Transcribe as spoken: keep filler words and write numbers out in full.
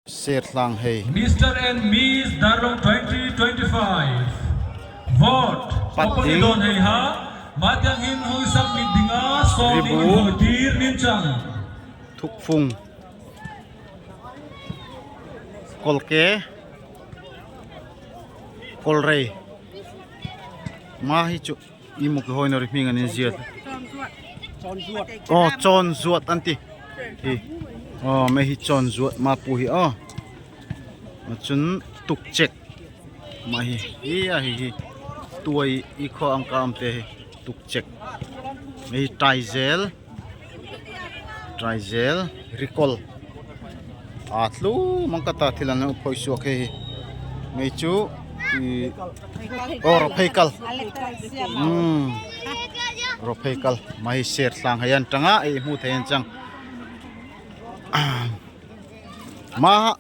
Sertlang hei. Mister and Miss Darrong twenty twenty-five. Vote. Pat ding. Opo ni don hei ha. Matiang hin hung submit ding a so ning Ribu. Hung dir nin chang. Thukfung. Kolke. Kolrei. Ma hi chu. I muk hoi nori hming an in ziat. Chonzuat. Oh, Chonzuat an ti. Hi. Oh, mei hi Chonzuat ma pu hi, oh. Ma chun Tukchek. Ma hi. Hi a hi hi. Tuai i kho ang ka am te hi. Tukchek. Mei hi Taizel. Taizel, Rikol. A tlu mang ka ta thil an phoi suak hi. Mei chu, i, oh, Ropheikal. Hmm. Ropheikal. Ma hi Sertlang hei an tang a, ei hmu thei an chang. Ma